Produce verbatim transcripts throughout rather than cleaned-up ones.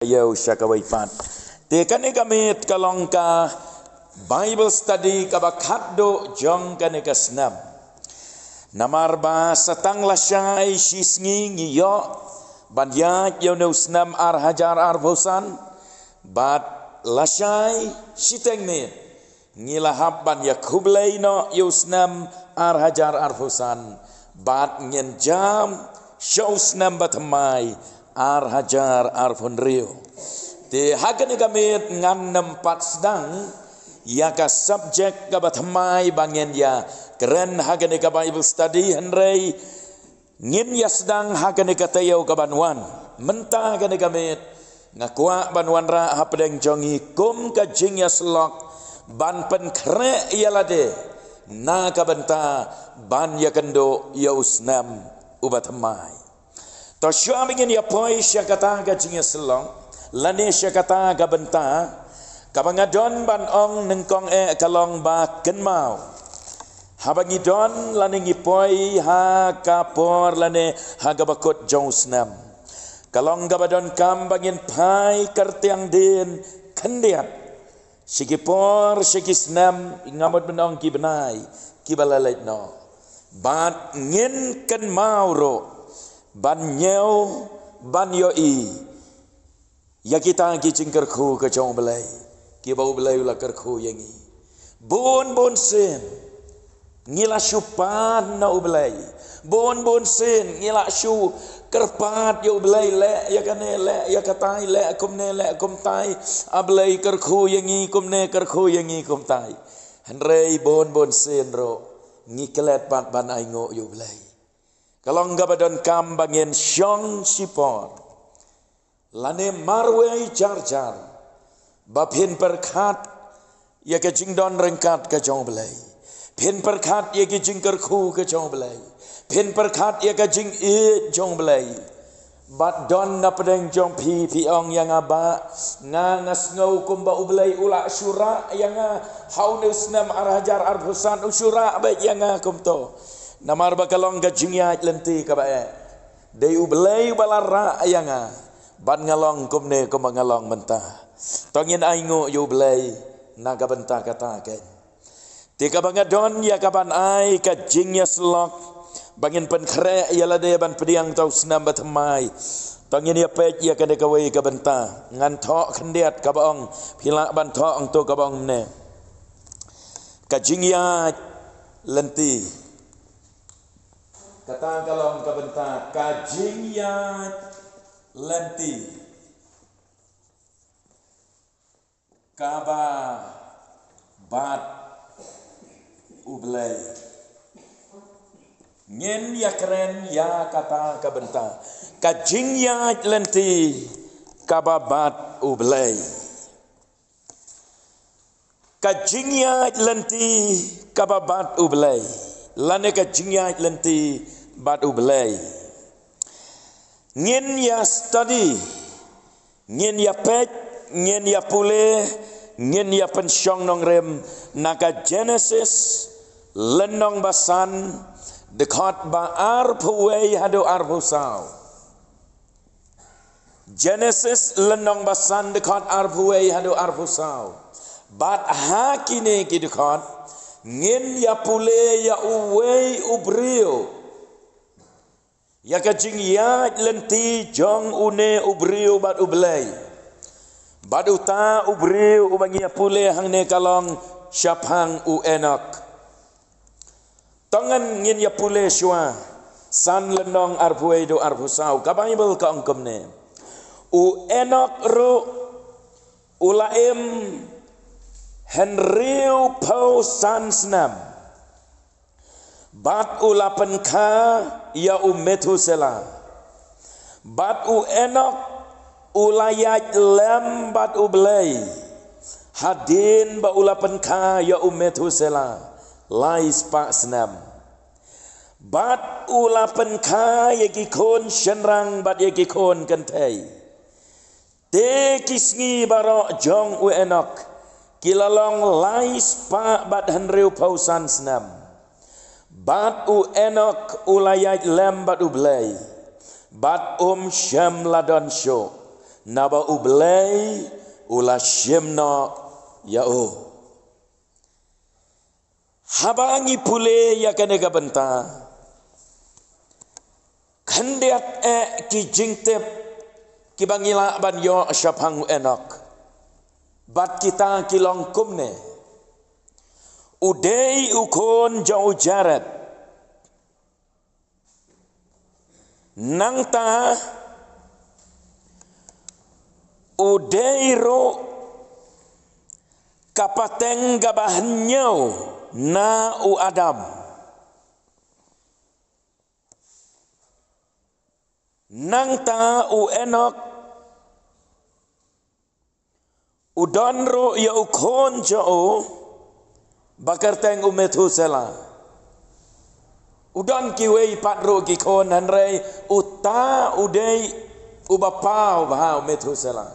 ïa u sha kawei pat. Te kane ka miet ka long ka Bible study kaba khatduh jong kane ka snem. Namar ba sa tang lashai shi sngi ngi ïoh ban ïaid ïa une u snem ar hajar arphew san, bad lashai shiteng miet ngi la hap ban ïa khublei noh ïa u snem ar hajar arphew san, bad ngin jam sha u snem bathymmai ar hajar arphew hynriew. Te ha kane ka miet ngan nym pat sdang ïa ka subject kaba thymmai ba ngin ïa kren ha kane ka Bible study, hynrei ngin ïa sdang ha kane ka taïew kaban wan. Mynta kane ka miet nga kwah ban wanrah hapdeng jong ngi kum ka jingïasyllok ban pynkhreh ïa lade na ka bynta ban ïakynduh ïa u snem uba thymmai. To shuwa ba ngin ïa poi sha kata ka jingïasyllok lane sha kata ka bynta, kaba nga don ban ong nyngkong eh ka long ba kynmaw. Haba ngi don lane ngi poi ha ka por lane ha kaba kut jong u snem, ka long kaba donkam ba ngin phai kyrtiang dien khyndiat sha ki por sha ki snem, nga mut ban ong ki bnai kiba la leit noh, bad ngin kynmaw ruh ban ñiew, ban ïohi ïa kita ki jingkyrkhu ka jong U Blei, kiba U Blei u la kyrkhu ïa ngi. Bun bun sien ngi la shu pan na U Blei. Bun bun sien ngi la shu kyrpad ïa U Blei, leh ïa kane, leh ïa katai, leh kumne, leh kumtai. A Blei, kyrkhu ïa ngi kumne, kyrkhu ïa ngi kumtai. Hynrei bun bun sien ruh ngi klet pat ban ainguh ïa U Blei. Ka long kaba donkam ba ngin shong shipor lane marwei jar jar ba phin pyrkhat ïa ka jingdon ryngkat ka jong U Blei, phin pyrkhat ïa ka jingkyrkhu ka jong U Blei, phin pyrkhat ïa ka jingïeit jong U Blei. Bad don na pdeng jong phi, phi ong ïa nga, Bah, nga nga sngew kumba U Blei u la shu rah ïa nga ha une u snem ar hajar arphew san, u shu rah beit ïa nga kumto. Namar ba ka long ka jingïaid lynti kaba eh. Dei U Blei uba la rah ïa nga ban nga long kumne kumba nga long mynta. To ngin ainguh ïa U Blei na ka bynta kata kein. Te kaba nga don ïa kaban ai ka jingïasyllok ba ngin pynkhreh ïa lade ban pdiang ïa u snem bathymmai. To ngin ïa peit ïa kane kawei ka bynta. Ngan thoh khyndiat kaba ong, phi lah ban thoh hangto kaba ong mynne. Ka jingïaid lynti. Kata ka long ka bynta, ka jingïaid lynti kaba bad U Blei. Ngin ïa kren ïa kata ka bynta, ka jingïaid lynti kaba bad U Blei. Ka jingïaid lynti kaba bad U Blei, lane ka jingïaid lynti bad U Blei. Ngin ïa study, ngin ïa peit, ngin ïa pule, ngin ïa pynshong nongrim na ka Genesis lynnong ba san, dkhot ba arphew wei haduh arphew saw. Genesis lynnong ba san, dkhot arphew wei haduh arphew saw. Bad ha kine ki dkhot ngin ïa pule ïa uwei u briew, ïa ka jingïaid lynti jong une u briew bad U Blei. Bad uta u briew uba ngi ïa pule hangne ka long shaphang u Enok. To ngin ïa pule shuwa, san lynnong arphew wei haduh arphew saw, ka Baibl ka ong kumne. U Enok ruh u la im hynriewphew san snem, bad u la pynkha ïa u Methuselah. Bad u Enok u la ïaid lem bad U Blei hadien ba u la pynkha ïa u Methuselah lai spah snem. Bad u la pynkha ïa ki khun shynrang bad ïa ki khun kynthei. Te ki sngi baroh jong u Enok ki la long lai spah bad hynriewphew san snem. Bad u Enok u la ïaid lem bad U Blei, bad um shym la don shuh. Naba U Blei u la shim noh ïa u. Haba ngi pule ïa kane ka bynta, khyndiat eh ki jingtip kiba ngi lah ban ïoh shaphang u Enok. Bad kita ki long kumne. U dei u khun jong u Jared. Nangta u dei ruh ka pateng kaba hynñiew na u Adam. Nangta u Enok u don ruh ïa u khun jong u ba kyrteng u Methuselah. U don kiwei pat ruh ki khun, hynrei uta u dei uba paw bha, u Methuselah.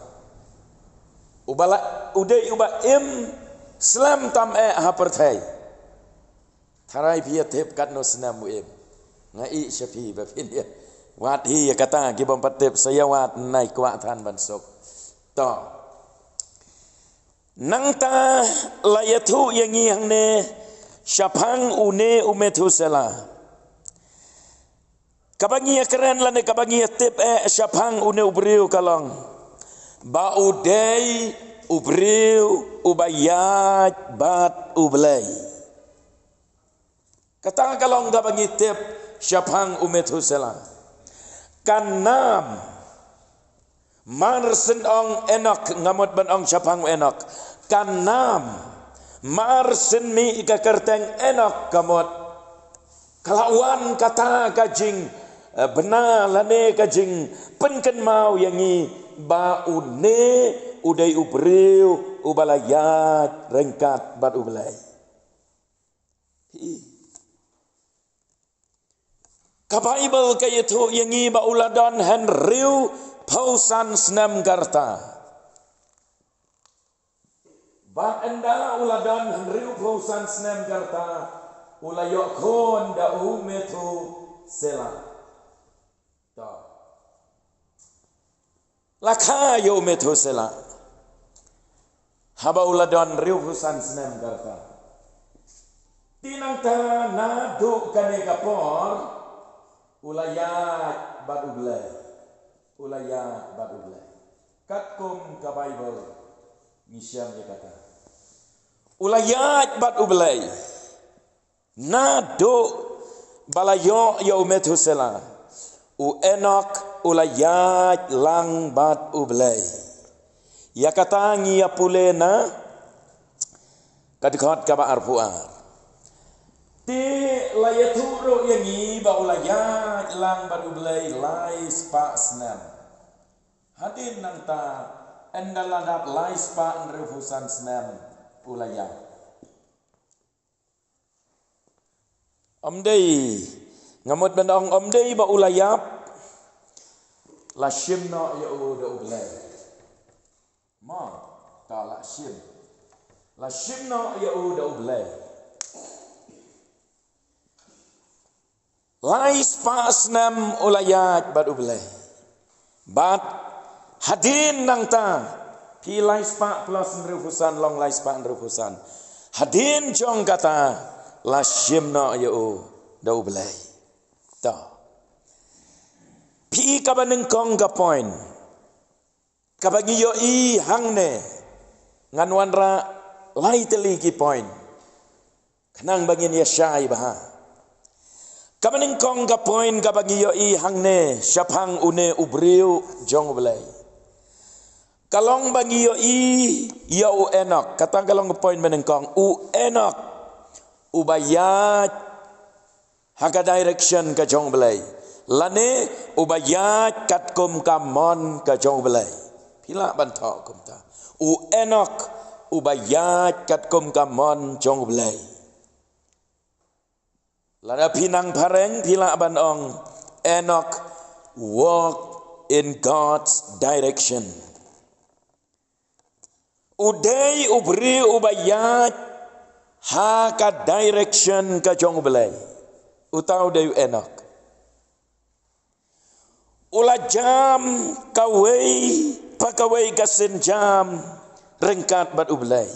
Uba la, u dei uba im slem tam eh ha pyrthei. Tharai phi ïa tip katno snem u im. Nga ïohi sha phi ba phin ïa wad hi ïa kata, ki bym pat tip sa ïa wad, nai kwah than ban suk. To. Nangta la ïathuh ïa ngi hangne shaphang une u Methuselah. Kaba ngi ïa kren lane kaba ngi ïa tip eh shaphang une u briew ka long ba u dei u briew uba ïaid bad U Blei. Kata ka long kaba ngi tip shaphang u Methuselah. Ka nam, mar syn ong Enok, nga mut ban ong shaphang u Enok. Ka nam, mar syn mih ka kyrteng Enok, ka mut ka la wan kata ka jing, eh, bna lane ka jingpynkynmaw ïa ngi ba une u dei u briew uba la ïaid ryngkat bad U Blei. Hi. Ka Baibl ka ïathuh ïa ngi ba u la don hynriewphew san snem ka rta. Bad ynda u la don hynriewphew san snem ka rta, u la ïoh khun da u Methuselah. To. La kha ïa u Methuselah haba u la don hynriewphew san snem ka rta. Te nangta naduh kane ka por u la ïaid bad U Blei. U la ïaid bad U Blei. Katkum ka Baibl ngi shem ïa kata. U la ïaid bad U Blei. Naduh ba la ïoh ïa u Methuselah, u Enok u la ïaid lang bad U Blei. Ïa kata ngi ïa pule na ka dkhot kaba arphew ar. Te la ïathuh ruh ïa ngi ba u la ïaid lang bad U Blei lai spah snem. Hadien nangta, ynda la dap lai spah hynriewphew san snem u la ïap. Ym dei, nga mut ban ong ym dei ba u la ïap, la shim noh ïa u da U Blei. Mo, ta la shim. La shim noh ïa u da U Blei. Lai spah snem u la ïaid bad U Blei. Bad hadien nangta, phi lai spah plus hynriewphew san long lai spah hynriewphew san. Hadien jong kata la shim noh ïa u da U Blei. To. Phi kaba nyngkong ka point. Kaba ngi ïohi hangne, ngan wanrah lai tylli ki point. Khnang ba ngin ïa shai bha. Kaba nyngkong ka point kaba ngi ïohi hangne shaphang une u briew jong U Blei. Ka long ba ngi ïohi ïa u Enok. Kata ka long ka point ba nyngkong. U Enok uba ïaid ha ka direction ka jong U Blei. Lane uba ïaid katkum ka mon ka jong U Blei. Phi lah ban thoh kumta. U Enok uba ïaid katkum ka mon jong U Blei. Lada phi nang phareng phi lah ban ong Enok walk in God's direction. U dei u briew uba ïaid ha ka direction ka jong U Blei. Uta u dei u Enok. U la jam kawei ha kawei ka sienjam ryngkat bad U Blei.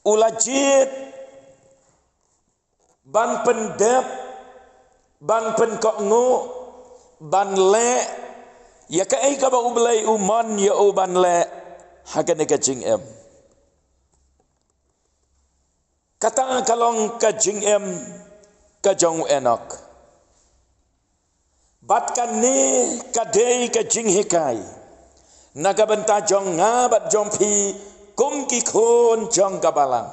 U la jied ban pyndep, ban pynkohnguh, ban leh ïa kaei kaba U Blei u mon ïa u ban leh ha kane ka jingim. Kata ka long ka jingim ka jong u Enok. Bad kane ka dei ka jinghikai na ka bynta jong nga bad jong phi kum ki khun jong ka balang.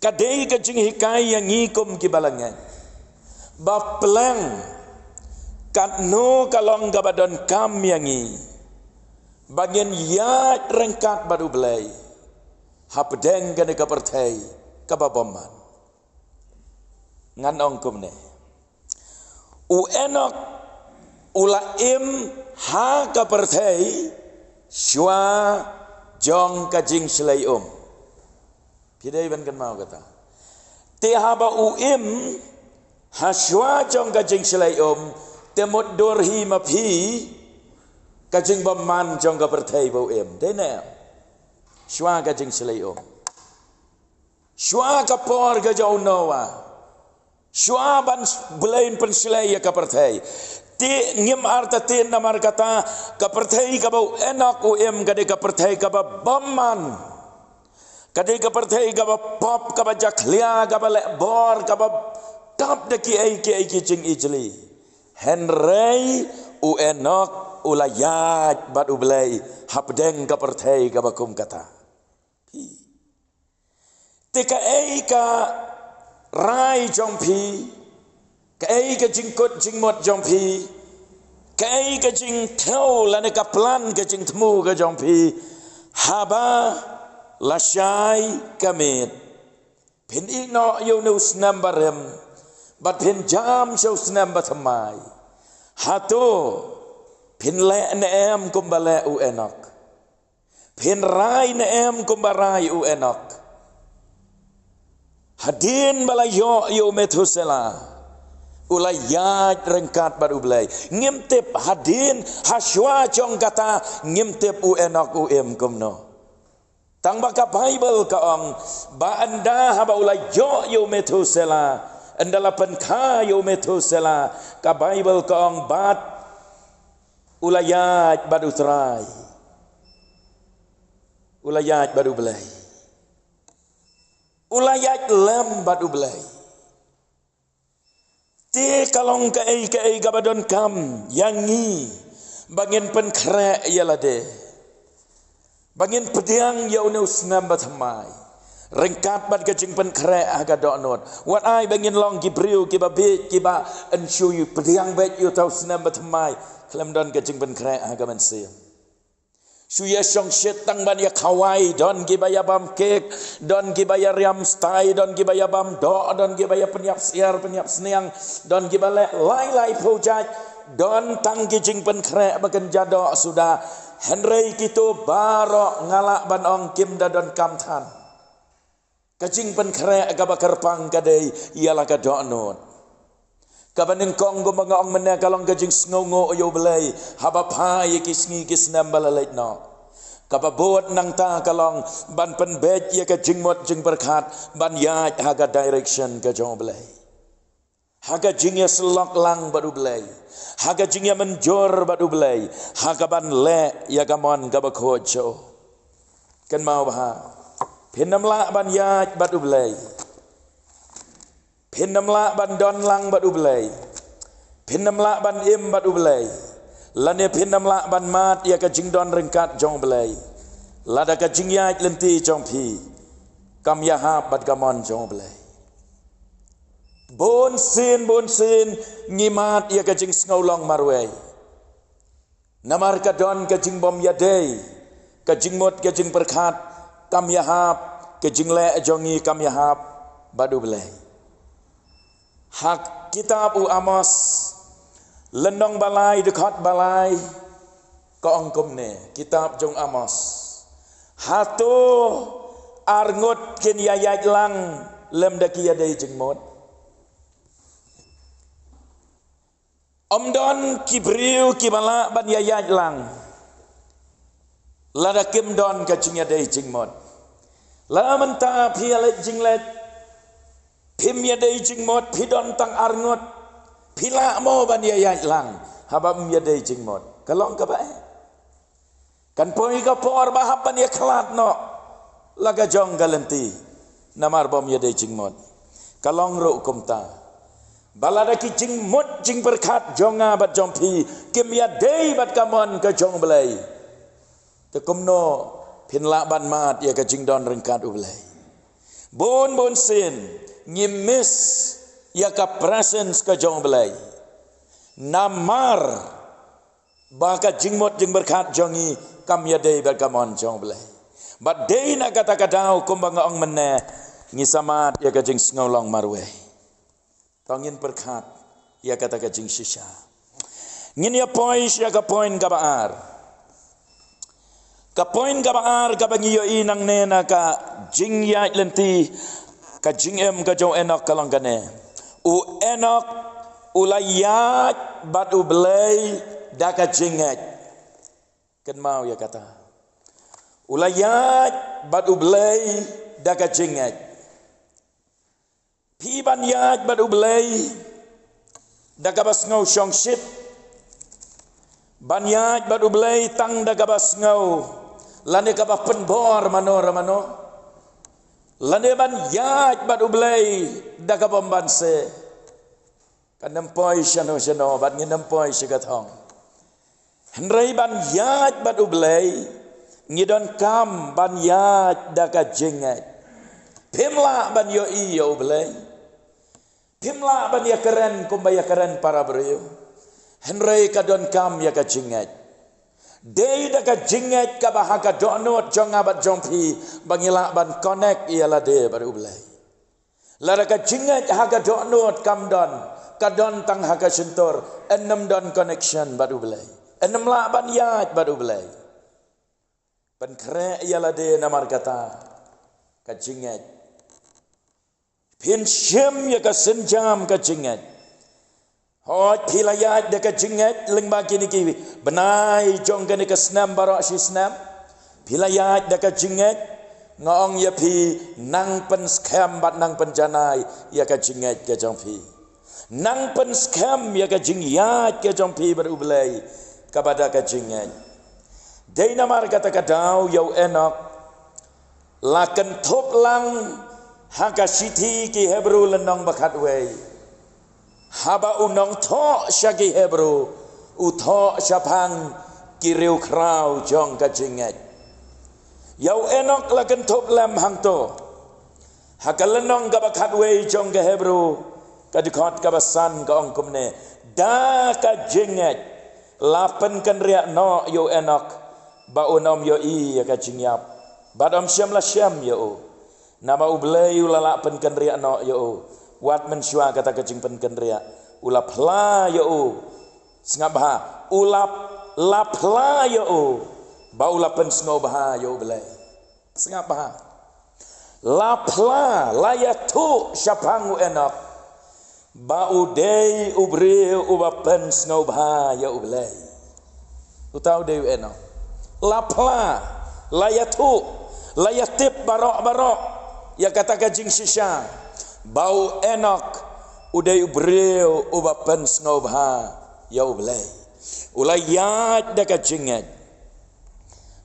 Ka dei ka jinghikai ïa ngi kum ki balang eh. Ba pleng katno ka long kaba donkam ïa ngi ba ngin ïaid ryngkat bad U Blei hapdeng kane ka pyrthei kaba bymman. Ngan ong kumne. U Enok u la im ha ka pyrthei shuwa jong ka jingshlei um. Phi dei ban kynmaw kata. Te haba u im ha shuwa jong ka jingshlei um, te mutdur hi ma phi ka jingbymman jong ka pyrthei ba u im. Dei ne em? Shuwa ka jingshlei um. Shuwa ka por ka jong u Noah. Shuwa ban Blei un pynshlei ïa ka pyrthei. Te ngim artatien namar kata ka pyrthei kaba u Enok u im ka dei ka pyrthei kaba bymman. Ka dei ka pyrthei kaba pop, kaba jakhlia, kaba lehbor, kaba tap da kiei kiei ki jingijli. Hynrei u Enok u la ïaid bad U Blei hapdeng ka pyrthei kaba kum kata. Phi. Te kaei ka rai jong phi, kaei ka jingkut jingmut jong phi, kaei ka jingthew lane ka plan ka jingthmu ka jong phi, haba lashai ka miet. Phin ïehnoh ïa une u snem barim, bad phin jam sha u snem bathymmai. Hato phin leh ne em kumba leh u Enok? Phin rai ne em kumba rai u Enok? Hadien ba la ïoh ïa u Methuselah, u la ïaid ryngkat bad U Blei. Ngim tip hadien, ha shuwa jong kata, ngim tip u Enok u im kumno. Tang ba ka Baibl ka ong ba ynda haba u la ïoh ïa u Methuselah, ynda la pynkha ïa u Methuselah, ka Baibl ka ong bad u la ïaid bad U Trai. U la ïaid bad U Blei. U la ïaid lem bad U Blei. Te ka long kaei kaei kaba donkam ïa ngi ba ngin pynkhreh ïa lade, ba ngin pdiang ïa une u snem bathymmai ryngkat bad ka jingpynkhreh ha ka dohnud. Wat ai ba ngin long ki briew kiba bieit, kiba yn shu pdiang beit ïa uta u snem bathymmai khlem don ka jingpynkhreh ha ka mynsiem. Shu ïa shongshit tang ban ïa khawai, don kiba ïa bam kek, don kiba ïa riam stai, don kiba ïa bam doh, don kiba ïa pynïap syiar pynïap sniang, don kiba leh lai lai phew jait. Don tang ki jingpynkhreh ba kynja doh suda. Hynrei kito baroh nga lah ban ong kim da donkam than. Ka jingpynkhreh kaba kyrpang ka dei ïa la ka dohnud. Kaba nyngkong kumba nga ong mynne ka long ka jingsngewnguh ïa U Blei haba phai ïa ki sngi ki snem ba la leit noh. Kaba bud nangta ka long ban pynbeit ïa ka jingmut jingpyrkhat ban ïaid ha ka direction ka jong U Blei. Ha ka jingïasyllok lang bad U Blei, ha ka jingïamynjur bad U Blei, ha ka ban leh ïa ka mon kaba khuid sha u. Kynmaw bha, phin ym lah ban ïaid bad U Blei, phin ym lah ban don lang bad U Blei, phin ym lah ban im bad U Blei, lane phin ym lah ban mad ïa ka jingdon ryngkat jong U Blei lada ka jingïaid lynti jong phi kam ïahap bad ka mon jong U Blei. Bun sien bun sien ngi mad ïa ka jingsngew long marwei. Namar ka don ka jingbym ïadei, ka jingmut ka jingpyrkhat kam ïahap, ka jingleh jong ngi kam ïahap bad U Blei. Ha kitab u Amos, lynnong ba lai, dkhot ba lai, ka ong kumne, kitab jong u Amos: Hato arngut kin ïaid lang lymda ki ïadei jingmut? Ym don ki briew kiba lah ban ïaid lang lada kim don ka jingïadei jingmut. Lada mynta phi ïaleit jingleit, phim ïadei jingmut, phi don tang arngut, phi lah mo ban ïaid lang haba ym ïadei jingmut? Ka long kaba eh. Kan poi ka por ba hap ban ïakhlad noh la ka jong ka lynti namar ba ym ïadei jingmut. Ka long ruh kumta, ba lada ki jingmut jingpyrkhat jong nga bad jong phi kim ïadei bad ka mon ka jong U Blei, te kumno phin lah ban mad ïa ka jingdon ryngkat U Blei? Bun bun sien ngi miss ïa ka presence ka jong U Blei namar ba ka jingmut jingpyrkhat jong ngi kam ïadei bad ka mon jong U Blei. Bad dei na kata ka daw, kumba nga ong mynne, ngi sa mad ïa ka jingsngew long marwei. To ngin pyrkhat ïa kata ka jingshisha. Ngin ïa poi sha ka point kaba ar. Ka point kaba ar kaba ngi ïohi nangne na ka jingïaid lynti, ka jingim ka jong u Enok ka long kane: U Enok u la ïaid bad U Blei da ka jingngeit. Kynmaw ïa kata: U la ïaid bad U Blei da ka jingngeit. Phi ban ïaid bad U Blei da kaba sngew shongshit, ban ïaid bad U Blei tang da kaba sngew lane kaba pynbor mano re mano, lane ban ïaid bad U Blei da kaba ym banse? Kan ym poi shano shano bad ngin ym poi sha ka thong. Hynrei ban ïaid bad U Blei, ngi donkam ban ïaid da ka jingngeit. Phim lah ban ïohi ïa U Blei, phim lah ban ïakren kumba ïakren para briew, hynrei ka donkam ïa ka jingngeit. Dei da ka jingngeit kaba ha ka dohnud jong nga bad jong phi ba ngi lah ban connect ïa lade bad U Blei. Lada ka jingngeit ha ka dohnud kam don, ka don tang ha ka shyntur, yn ym don connection bad U Blei, yn ym lah ban ïaid bad U Blei. Pynkhreh ïa lade namar kata ka jingngeit. Phin shim ïa ka sienjam ka jingngeit. Hooid, phi la ïaid da ka jingngeit lyngba kine ki bnai jong kane ka snem baroh shi snem? Phi la ïaid da ka jingngeit? Nga ong ïa phi, nang pynskhem bad nang pynjanai ïa ka jingngeit ka jong phi. Nang pynskhem ïa ka jingïaid ka jong phi bad U Blei kaba da ka jingngeit. Dei namar kata ka daw ïa u Enok la kynthup lang ha ka shithi ki Hebru lynnong ba khatwei. Haba u nongthoh sha ki Hebru u thoh shaphang ki riewkhraw jong ka jingngeit. Ïa u Enok la kynthup lem hangto ha ka lynnong kaba khatwei jong ka Hebru, ka dkhot kaba san ka ong kumne: Da ka jingngeit la pynkynriah noh ïa u Enok ba un ym ïohi ïa ka jingïap, bad ym shym la shem ïa u. Namar U Blei u la lah pynkynriah noh ïa u. Wat mynshuwa kata ka jingpynkynriah, u la phla ïa u. Sngap bha, u la, la phla ïa u ba u la pynsngewbha ïa U Blei. Sngap bha. La phla, la ïathuh shaphang u Enok ba u dei u briew uba pynsngewbha ïa U Blei. Uta u dei u Enok. La phla, la ïathuh, la ïatip baroh baroh ïa kata ka jingshisha ba u Enok u dei u briew uba pynsngewbha ïa U Blei. U la ïaid da ka jingngeit.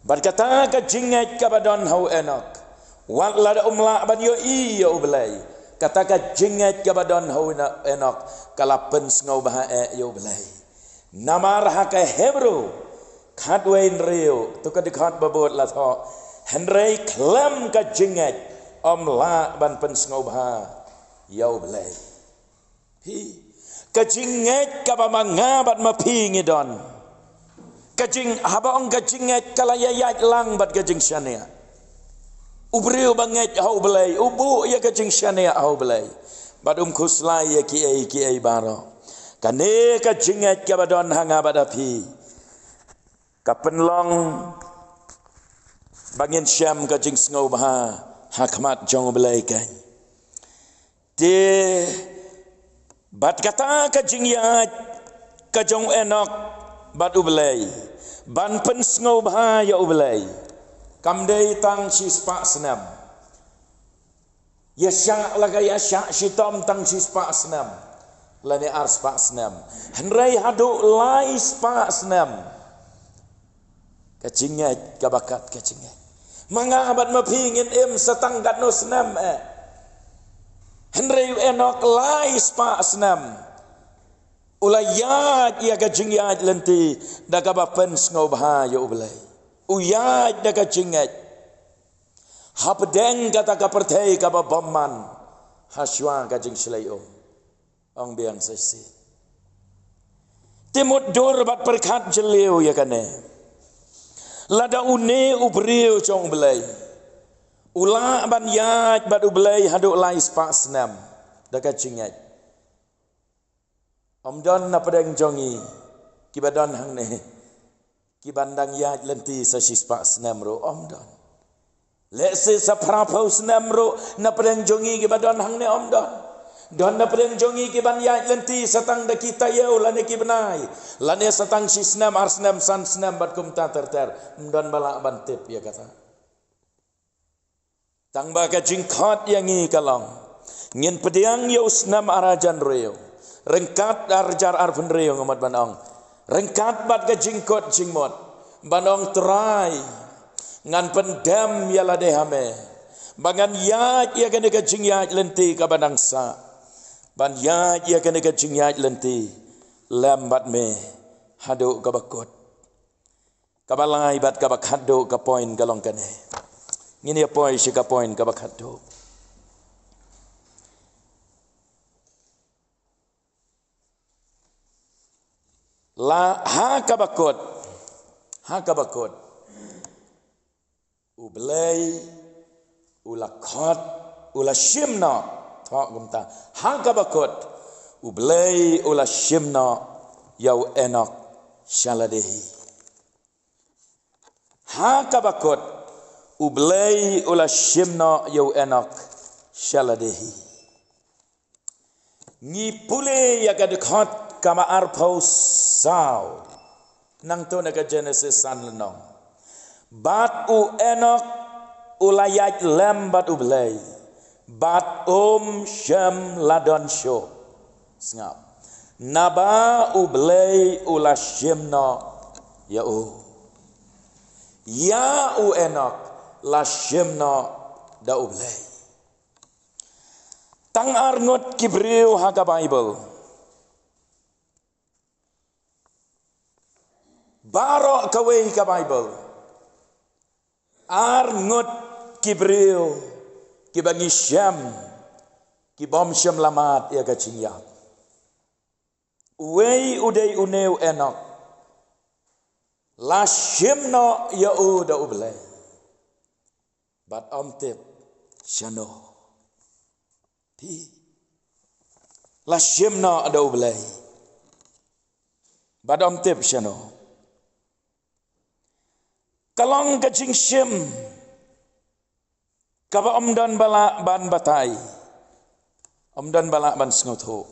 Bad kata ka jingngeit kaba don ha u Enok, wat lada um lah ban ïohi ïa U Blei, kata ka jingngeit kaba don ha u Enok ka la pynsngewbha eh ïa U Blei. Namar ha ka Hebru khatwei hynriew, to ka dkhot ba bud la thoh: Hynrei khlem ka jingngeit ym lah ban pynsngewbha ïa U Blei. Hi, ka jingngeit kaba ma nga bad ma phi ngi don, ka jing, haba ong ka jingngeit, ka la ïaid lang bad ka jingshaniah. U briew ba ngeit ha U Blei u buh ïa ka jingshaniah ha U Blei bad um khuslai ïa kiei kiei baroh. Kane ka jingngeit kaba don ha nga bad ha phi ka pynlong ba ngin shem ka jingsngewbha ha khmat jong U Blei kein. Te bad kata ka jingïaid ka jong u Enok bad u Blei ban pynsngewbha ïa u Blei. Kam dei tang shispah snem. Ïa shah la ka ïa shah shitom tang shispah snem lane arspah snem. Hynrei haduh laispah snem ka jingngeit kaba kat ka jingngeit. Ma nga bad ma phi ngin im sa tang katno snem eh. Hynrei u Enok laispah snem u la ïaid ïa ka jingïaid lynti da kaba pynsngewbha ïa u Blei. U ïaid da ka jingngeit hapdeng kata ka pyrthei kaba bymman ha shuwa ka jingshlei um. Ong biang sa shisien. Te mut dur bad pyrkhat jylliew ïa kane. Lada une u briew jong u Blei u lah ban ïaid bad u Blei haduh laispah snem da ka jingngeit, ym don na pdeng jong ngi kiba don hangne kiban dang ïaid lynti sa shispah snem ruh ym don. Lehse sa phraphew snem ruh na pdeng jong ngi kiba don hangne ym don. Don na pdeng jong ngi kiban ïaid lynti sa tang da ki taïew lane ki bnai, lane sa tang shi snem, ar snem, san snem bad kumta ter ter. Ym don ba lah ban tip ïa kata. Tang ba ka jingkhot ïa ngi ka long ngin pdiang ïa u snem ar hajar hynriew, ryngkat ar hajar arphew hynriew, nga mut ban ong ryngkat bad ka jingkut jingmut ban ong, Trai, ngan pyndem ïa lade ha me ba ngan ïaid ïa kane ka jingïaid lynti kaba nang sah, ban ïaid ïa kane ka jingïaid lynti lem bad me haduh kaba kut. Kaba lai bad kaba khatduh ka point ka long kane. Ngin ïa poi sha ka point kaba khatduh. La ha kaba kut, ha kaba kut u Blei u la khot, u la shim noh. Thoh kumta, ha kaba kut u Blei u la shim noh ïa u Enok sha lade hi. Ha kaba kut u Blei u la shim noh ïa u Enok sha lade hi. Ngi pule ïa ka dkhot kaba arphew saw. Nangta na ka Genesis san lynnong. Bad u Enok u la ïaid lem bad u Blei, bad um shym la don shuh. Sngap. Naba u Blei u la shim noh ïa u. Ïa u Enok la shim noh da u Blei. Tang ar ngut ki briew ha ka Baibl. Baroh kawei ka Baibl. Ar ngut ki briew kiba ngi shem ki bym shym la mad ïa ka jingïap. Uwei u dei une u Enok. La shim noh ïa u da u Blei. Bad ym tip shano. Phi. La shim noh da u Blei. Bad ym tip shano. Ka long ka jingshim kaba ym don ba lah ban batai, ym don ba lah ban sngewthuh.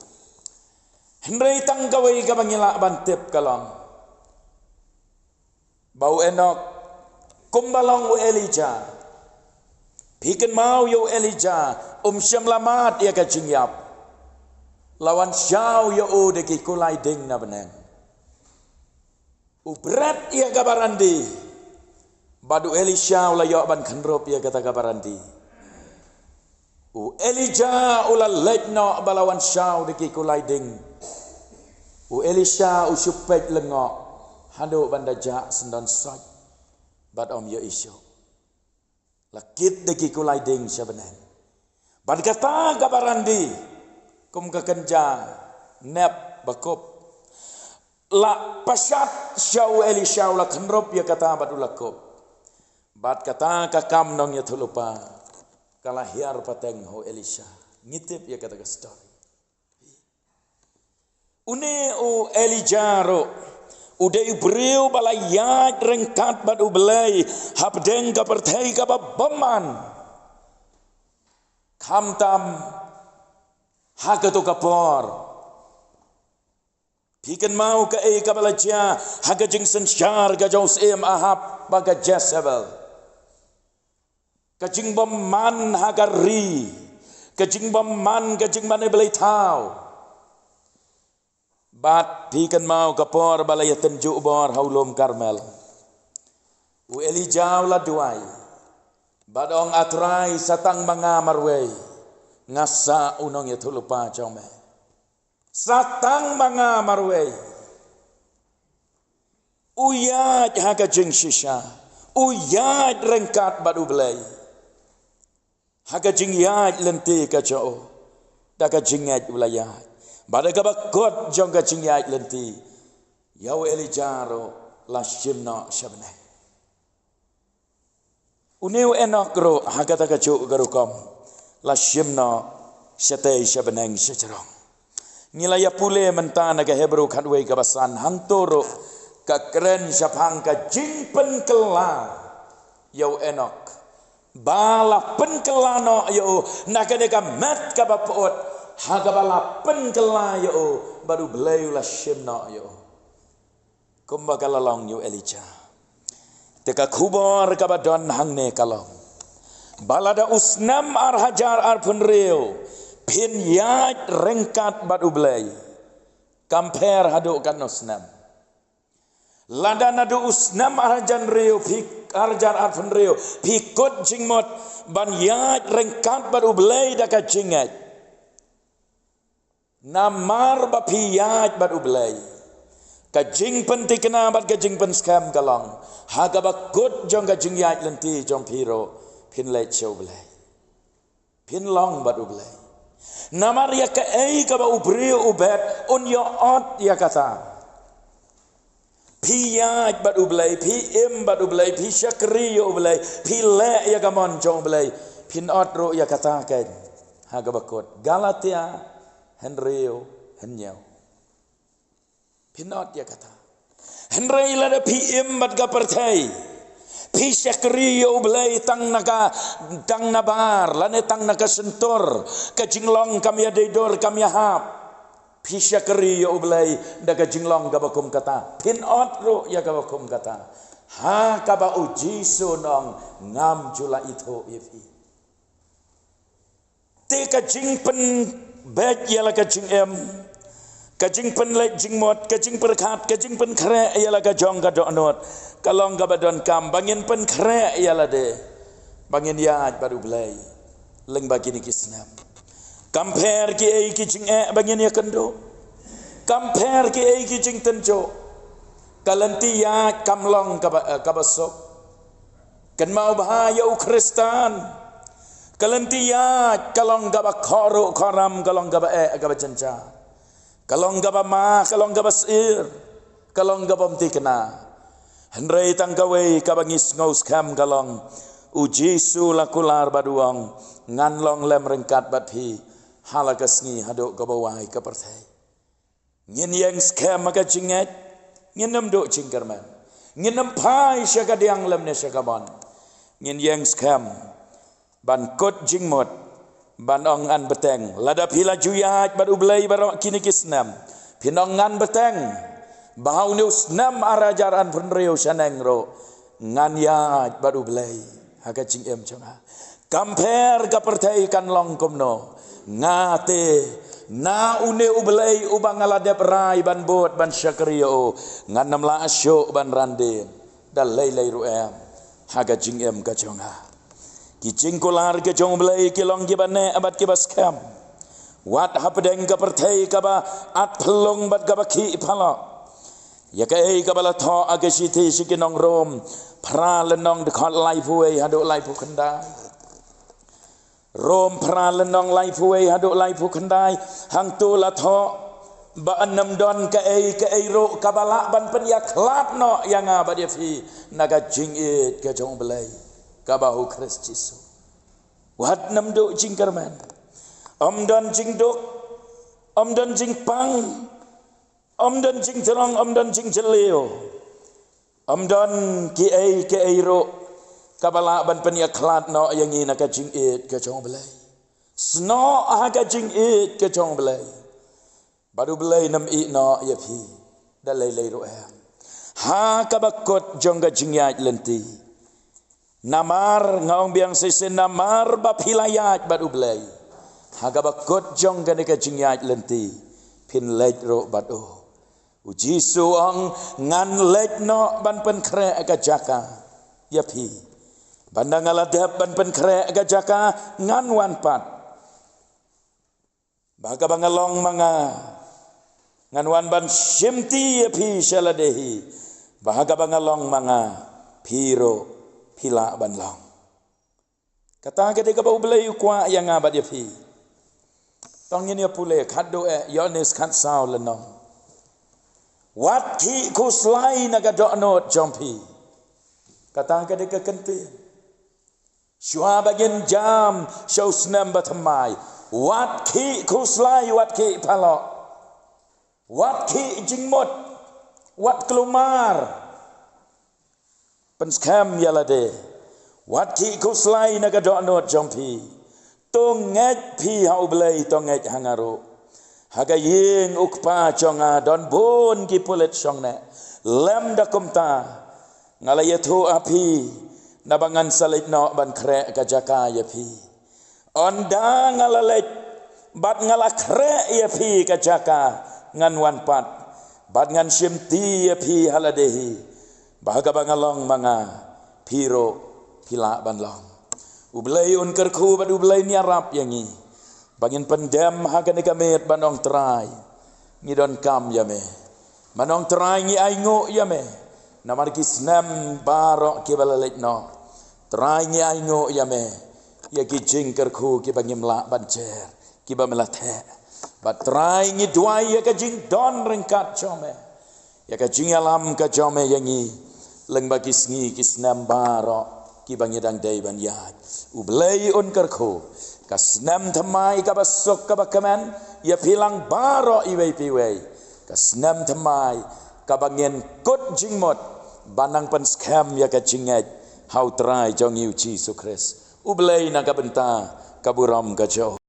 Hynrei tang kawei kaba ngi lah ban tip ka long ba u Enok, kumba long u Elijah, phi kynmaw ïa u Elijah, um shym la mad ïa ka jingïap. La wan shaw ïa u da ki kulai ding na bneng. U bret ïa ka barandi. Bad u Elisha u la ïoh ban khynrup ïa kata ka barandi. U Elijah u la leit noh ba la wan shaw da ki kulai ding. U Elisha u shu peit lyngngoh haduh ban da jah syndon soit. Bad ym ïohi shuh. La kit da ki kulai ding sha bneng. Bad kata ka barandi, kum ka kynja nep ba kup, la pashat sha u Elisha, u la khynrup ïa kata bad u la kup. Bad kata ka kam nongïathuhlypa ka la hiar pateng ha u Elisha. Ngi tip ïa kata ka story. Une u Elijah ruh u dei u briew ba la ïaid ryngkat bad u Blei hapdeng ka pyrthei kaba bymman. Khamtam ha kato ka por Phi kynmaw kaei kaba la jia ha ka jingsynshar ka jong u syiem Ahab bad ka Jezebel. Ka jingbymman ha ka ri, ka jingbymman, ka jingmane blei thaw. Bad phi kynmaw ka por ba la ïatynjuh bor ha u lum Karmel, u Elijah u la duwai bad ong, A Trai, sa tang ma nga marwei, nga sah u nongïathuhlypa jong me. Sa tang ma nga marwei. U ïaid ha ka jingshisha, u ïaid ryngkat bad U Blei ha ka jingïaid lynti ka jong u. Da ka jingngeit u la ïaid. Bad da kaba kut jong ka jingïaid lynti, ïa u Elijah ruh la shim noh sha bneng. Une u Enok ruh ha kata kajuh ka rukom la shim noh shatei sha bneng shajrong. Ngi la ïa pule mynta na ka Hebru khatwei kaba san, hangto ruh ka kren shaphang ka jingpynkylla ïa u Enok, ba la pynkylla noh ïa u na kane ka met kaba pyut, ha kaba la pynkylla ïa u bad U Blei u la shim noh ïa u. Kumba ka la long ïa u Elijah. Te ka khubor kaba don hangne ka long ba lada u snem ar hajar arphew hynriew phin ïaid ryngkat bad U Blei, kam pher haduh katno snem. Lada naduh u snem ar hajar hynriew phi, ar hajar arphew hynriew phi kut jingmut ban ïaid ryngkat bad U Blei da ka jingngeit. Namar ba phi ïaid bad U Blei, ka jingpynthikna bad ka jingpynskhem ka long ha kaba kut jong ka jingïaid lynti jong phi ruh, phin leit sha U Blei, phin long bad U Blei. Namar ïa kaei kaba u briew u bet, un ïoh ot ïa kata. Phi ïaid bad U Blei, phi im bad U Blei, phi shakri ïa U Blei, phi leh ïa ka mon jong U Blei, phin ot ruh ïa kata keiñ ha kaba kut. Galatia hynriew, hynñiew. Phin ot ïa kata. Hynrei lada phi im bad ka pyrthei, phi shakri ïa U Blei tang na ka, tang na bar lane tang na ka shyntur, ka jinglong kam ïadei dur, kam ïahap. Phi shakri ïa U Blei da ka jinglong kaba kum kata, phin ot ruh ïa kaba kum kata. Ha kaba U Jisu un ong, ngam ju la ithuh ïa phi. Te ka jingpynbeit ïa la ka jingim, ka jingpynleit jingmut, ka jingpyrkhat, ka jingpynkhreh ïa la ka jong ka dohnud, ka long kaba donkam ba ngin pynkhreh ïa lade, ba ngin ïaid bad U Blei lyngba kine ki snem. Kam pher kiei ki jingeh ba ngin ïakynduh, kam pher kiei ki jingtynjuh, ka lynti ïaid kam long kaba, eh, kaba suk. Kynmaw bha ïa u Khristan, ka lynti ïaid ka long kaba khohruh khohram, ka long kaba eh, kaba jynjar, ka long kaba ma, ka long kaba sir, ka long kaba ym thikna. Hynrei tang kawei kaba ngi sngewskhem ka long, U Jisu la kular bad u ong, ngan long lem ryngkat bad phi ha la ka sngi haduh kaba wai ka pyrthei. Ngin ïeng skhem ha ka jingngeit, ngin ym duh jingkyrmen, ngin ym phai sha ka diang lymne sha ka mon. Ngin ïeng skhem ban kut jingmut, ban ong ngan bteng. Lada phi la ju ïaid bad U Blei baroh kine ki snem, phin ong ngan bteng ba ha une u snem ar hajar arphew hynriew shaneng ruh ngan ïaid bad U Blei ha ka jingim jong nga. Kam pher ka pyrthei kan long kumno, nga te na une U Blei uba nga la dep rai ban bud ban shakri ïa u, ngan ym lah shuh ban ran dien da lei lei ruh em ha ka jingim ka jong nga. Ki jingkular ka jong U Blei ki long kiba neh bad kiba skhem. Wat hapdeng ka pyrthei kaba at phyllung bad kaba khih phalok. Ïa kaei kaba la thoh ha ka shithi sha ki nong Rom, phra lynnong, dkhot laiphew wei haduh laiphew khyndai. Rom phra lynnong, laiphew wei haduh laiphew khyndai. Hangto la thoh ba yn ym don kaei kaei ruh kaba lah ban pynïakhlad noh ïa nga bad ïa phi na ka jingïeit ka jong U Blei kaba ha U Khrist Jisu. Wat nym duh jingkyrmen. Ym don jingduk, ym don jingpang, ym don jingjrong, ym don jingjylliew, ym don kiei kiei ruh kaba lah ban pynïakhlad noh ïa ngi na ka jingïeit ka jong U Blei. Snoh ha ka jingïeit ka jong U Blei. Bad U Blei un ym ïehnoh ïa phi da lei lei ruh em. Ha kaba kut jong ka jingïaid lynti. Namar nga ong biang shisien, namar ba phi la ïaid bad U Blei. Ha kaba kut jong kane ka jingïaid lynti, phin leit ruh bad u. U Jisu u ong, ngan leit noh ban pynkhreh ka jaka ïa phi. Bad ynda nga la dep ban pynkhreh ka jaka, ngan wan pat. Ba ha kaba nga long ma nga, ngan wan ban shimti ïa phi sha lade hi. Ba ha kaba nga long ma nga, phi ruh phi lah ban long. Kata ka dei kaba U Blei u kwah ïa nga bad ïa phi. To ngin ïa pule, khatduh eh, Ïoannis khatsaw lynnong. Wat khih khuslai na ka dohnud jong phi. Kata ka dei ka kyntien. Shuwa ba ngin jam sha u snem bathymmai, wat khih khuslai, wat khih paloh, wat khih jingmut, wat kulmar. Pynskhem ïa lade. Wat khih khuslai na ka dohnud jong phi. To ngeit phi ha U Blei, to ngeit ha nga ruh. Ha ka ïing U Kpa jong nga don bun ki pulit shongneh. Lymda kumta, nga la ïathuh ha phi, naba ngan sa leit noh ban khreh ka jaka ïa phi. Ynda nga la leit bad nga la khreh ïa phi ka jaka, ngan wan pat bad ngan shimti ïa phi ha lade hi. Ba ha kaba nga long ma nga, phi ruh phi lah ban long. U Blei un kyrkhu bad U Blei un ïarap ïa ngi ba ngin pyndem ha kane ka miet ban ong, Trai, ngi donkam ïa me. Ban ong, Trai, ngi ainguh ïa me namar ki snem baroh kiba la leit noh. Trai, ngi ainguh ïa me ïa ki jingkyrkhu kiba ngim lah ban jer, kiba me la theh. Bad Trai, ngi duwai ïa ka jingdon ryngkat jong me, ïa ka jingïalam ka jong me ïa ngi lyngba ki sngi ki snem baroh kiba ngi dang dei ban ïaid. U Blei un kyrkhu ka snem thymmai kaba suk kaba kmen ïa phi lang baroh iwei pa iwei. Ka snem thymmai kaba ngin kut jingmut ban nang pynskhem ïa ka jingngeit ha U Trai jong ngi U Jisu Khrist. U Blei na ka bynta ka burom ka jong u.